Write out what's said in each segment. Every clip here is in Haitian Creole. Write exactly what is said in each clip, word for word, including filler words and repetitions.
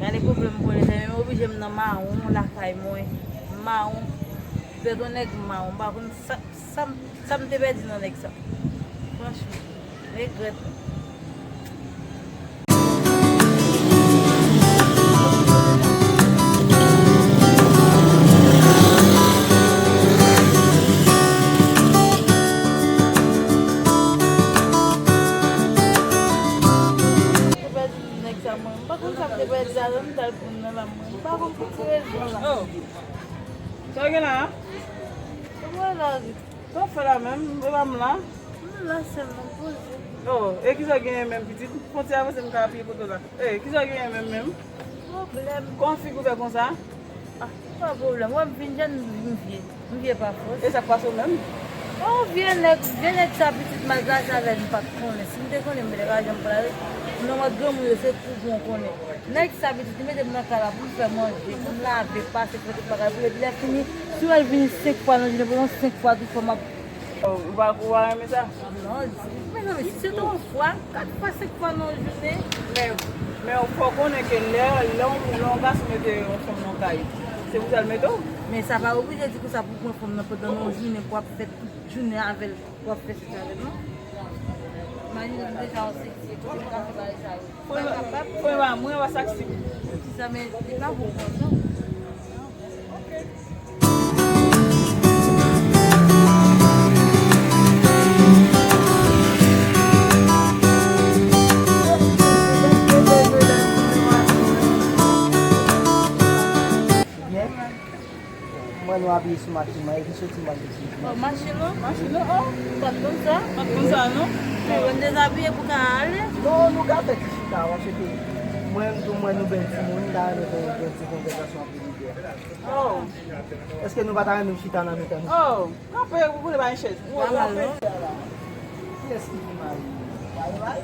Gade pwoblèm pou lè sa, men oblije m nan mawon lakay mwen. Mawon. Pèdi yon nèg mawon. M pa konn sa, sa, m- sa m te pèdi nan nèg sa. Franchman, regrèt. Te pèdi nèg sa, mwen. M pa konn sa m te pèdi la, lè m t al pran nan la, mwen. M pa konn pou ki rezon la. Oh. Sa w gen la a? Mwen la wi. Sa w fè la menm? E pa m la? M la sèlman poze. Oh, e kisa w genyen menm pitit? Fon ti avanse m ka apiye poto la. E, kisa w genyen menm menm? Pwoblèm. Kòman figi w fè konsa? Ah, pa pwoblèm. Wè m vin jèn, m vye. M vye pa fòs. E sa k pase w menm? Yon vye nèg, vye nèg sa pitit m al plase avè l, m pa t konnen. Si m te konnen, m te pa janm prale. M nan mòd granmoun yo, se kou pou w konnen. Nèg sa pitit, li mete m nan kay la pou m fè manje, pou m lave, pase, fè tout bagay pou li. Epi lè fini, si w wè l vini senk fwa nan jounen, pandan senk fwa, tout fwa m ap Oh, ou pa, ou pa renmen sa? Non, di, mezanmi, si se te yon fwa, kat fwa, senk fwa nan yon jounen. Men, men fò w konnen ke lè, lè yon, lè yon gason mete yon fanm nan kay, se pou sa l mete w. Men sa pa oblije di konsa pou w pran fanm nan pandan yon jounen, pou w ap fè tout jounen avè l, pou w ap fè sèks avè l, non. Imajine m deja yon seksi, kote m ka fè bagay sa yo. Mwen pa kapab. Mwen pa, mwen pa saksib. Di sa, men li pa bon konsa. Byen. Mwen nou apiye sou machin mwen, epi soti m pral deside. Oh, machin ou? Machin ou, oh. M pa t konn sa. M pa t konn sa, non. Men, mwen dezabiye pou ka ale. Non, nou ka fè ti chita, paske mwen, m tou, mwen nou bèl timoun, m ta renmen fè yon ti konvèsasyon anpil ide. Oh. Èske nou pa ta renmen chita nan mitan nou? Oh, kanpe, ou konnen pa gen chèz. Ou pa mal, non. Kiyès ki pi mal? Bay, bay.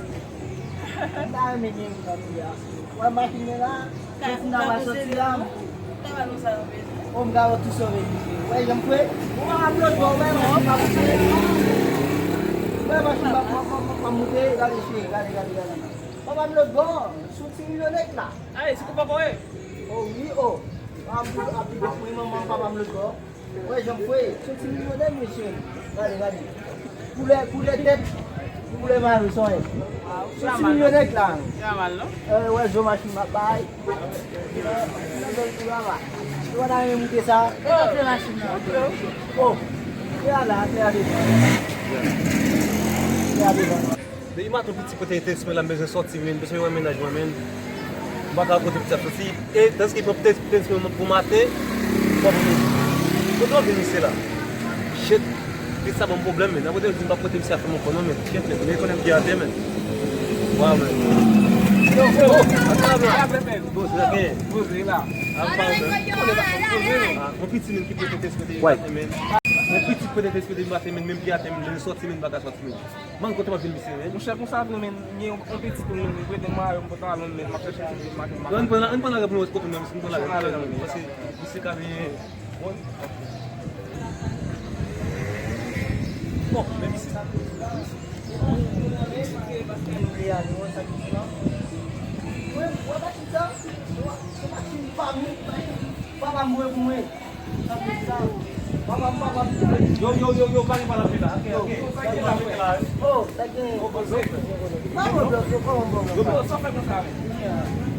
M ta renmen gen yon nan peyi a. Wè machin nan la, soti nan mal soti la. O, m ka wè tou sove misye. Wè jan m fwe. Ou pa m lòt bò, wè machin m ap moute. Wè machin m ap, m ap, m ap, m ap moute, gade cheri, gade, gade, gade. Ou pa m lòt bò, sou ti milyonè la. Ay, se kou papa w ye? O wi, o. Ap, ap, ap, wi, manman, papa m lòt bò. Wè jan m fwe, sou ti milyonè, mesye. Gade, gade. Koulè, koulè tèt, koulè mari, sa w ye. Sou ti milyonè la. Sa mal, non? Eh, wè, zo machin m ap bay. Nan bèl kou laba. Ou pa ta renmen moute sa? E antre machin nan. O, se a la, se a devan. Se a devan. Depi maten yon piti pote tèks mwen la, m bezwen sòti, men, m bezwen wè mennaj mwen, men. M pa ka kote piti ap soti. E, tandiske pran tèks, tèks mwen pou maten, m pa pou midi. Kote w vin misye la? Shit. Piti sa ban m pwoblèm, men. Nan kote l di m pa pote misye a fè m ankò, non, men. Shit, men. Men konnen m gen atè, men. Waw, men. Yo, yo, yo. Poze la. Poze la. Ah, yon piti moun ki pote tèks mwen depi maten, men. Yon piti pote tèks mwen depi maten, men. Menm gen atè, men. Men sòti, men. M pa ka sòti, men. Mwen kote m ap vin misye, men. Monchè, konsa vre, men, gen yon, yon pitit ou menm, li prete m a yo, m pote a Londres, men, m ap chèche l depi maten, m pa... Ann pran, ann pran lari pou nou wè kote nou, ann pran lari, ann pran lari, paske misye ka vin. Bon, men misye sa. Mwen, mwen pa chita. Se machin pa m, papa m voye pou mwen. Yo, yo, yo, yo, pa gen pale anpil la. Ok, ok. Yo, yo, pa gen pale anpil la. Oh, sa gen. Yo, poze. Pa bon blòf, yo, pa bon blòf. Yo, sa fè konsa, men.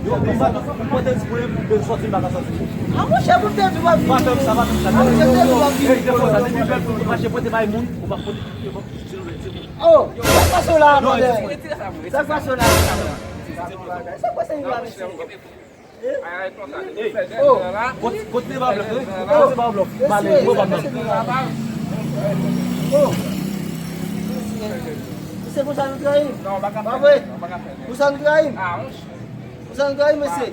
Yo, men sa, mwen te di pou mwen, mwen sòti, m pa ka sòti. Ah, monchè, pou te di w ap vini. Pa fè sa, pa fè sa. Ah, monchè, te di w ap vini. Ey, depo sa, depi bèl pou mache pote bay moun, ou pa pote, yo pa pote. Oh, sa k pase w la, brother? Sa k pase w la? Sa k pase w la, mesye? Ey, oh, kote, kote pa blòf, kote pa blòf, pale, mwen pa blòf. Oh, mesye, konsa nou trayi m? Pa vre? Konsa nou trayi m? Konsa nou trayi m, mesye?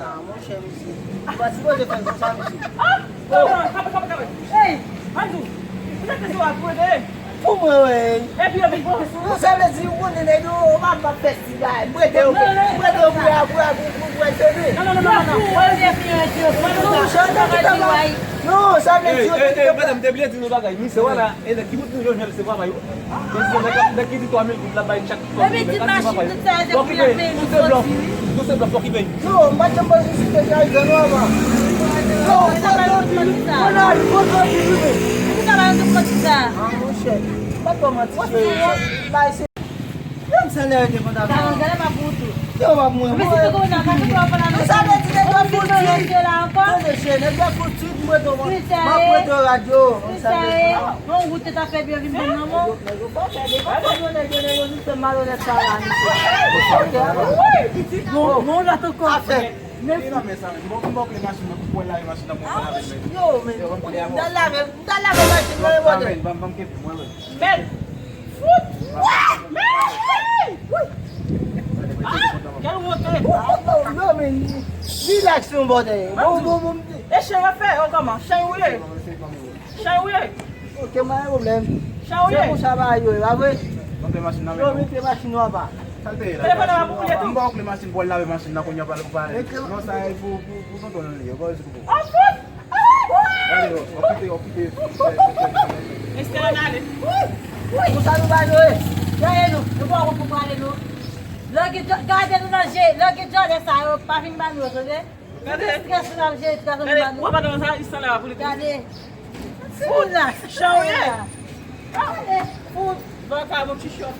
Ah, monchè, mesye. Ou pa sipoze fè l konsa, mesye. Oh, kanpe, kanpe, kanpe. Ey, Andrew, ou te fè sa pou ede? Pou mwen, wi. Epi yo vin pran sou. Sa vle di, ou konnen nèg yo, ou pa, pa fè stil la. M prete yo, m prete yo pou, pou, pou, pou, pou, Non, non, non, non, non, non. Mwen revyen fini yon ti yo. Mwen nou sa, nou sa, nou sa. Non, sa vle di yo te gen plan. Madanm, te bliye di nou bagay. Misye, wala, e nèg ki bout nou yo, jwenn se travay yo. Mesye, nèg, nèg ki di twa mil goud la bay chak twa mil. Epi ti machin, tout sa, se pou la peye nou soti, wi. Tout se blan, tout se blan, fòk ki peye. Yo, m pa t janm panse si te ka rive nou avan. Yo, sa pa yon konti sa. Konn al, konn al, konn al. Pou sa pa yon konti sa. Ah, monchè, m pa t ba w manti, cheri. Bay se Menm san lè yo te konn ap. Sa yon gade pa pou ou tou. Yo, pa pou mwen. Mwen si te konn ap mache pou w pa la. Sa vle di nèg yo fout tit. Tande, cheri, nèg yo fout tit, mwen tou, mwen, mwen tou radyo. Sa vle di. Non, ou te ta fè byen vin ban nan mwen. Nèg yo fò fè de pa fè yo, nèg yo, nèg yo, nou fè malonèt sa la, mesye. Bon, bon, la tou kò. Afè. Men non, men sa, men bon, bon, lè machin nan, pou lave machin nan, pou lave, men. Yo, men. M ta lave, m ta lave machin nan, e bòdè. Ban m, ban m kenbe, mwen, mwen. Men! Fout! Men! Wi! Ah! Kèl wonte! Non, men, relax, yon bòdè. Bon, bon, bon. E chay yo fè, yo kòman? Chay ou ye? Chay ou ye? Ok, mwen gen pwoblèm. Chay ou ye? Se pou sa ba yo, e pa vre? Monte machin nan, men. Yo, mete machin nan anba. Sa l te ye la? Telefòn nan pa pou ou ye tou? M ba w kle machin pou w al lave machin nan, kounye a, pou al, pou al. Non, sa e pou, pou, pou tonton l li ye. Ou pa wè se pou ou. An fout! Gade yo, w ap kite, w ap kite. Estela, n ale. Wi, wi. Konsa nou ba yo, e. Gade nou, nou pa konn pou prale, non. Lè w gen djò-, gade nou nan je, lè w gen djòlè sa yo, pa vin ba nou yo, tande? Gade. Tout estrès nou ap jere, tout sa nou ba nou. Gade, w ap atann sa, Estela va pou li. Gade. Fout! Chan ou ye? Gade. Fout! Vakabon ti chòt.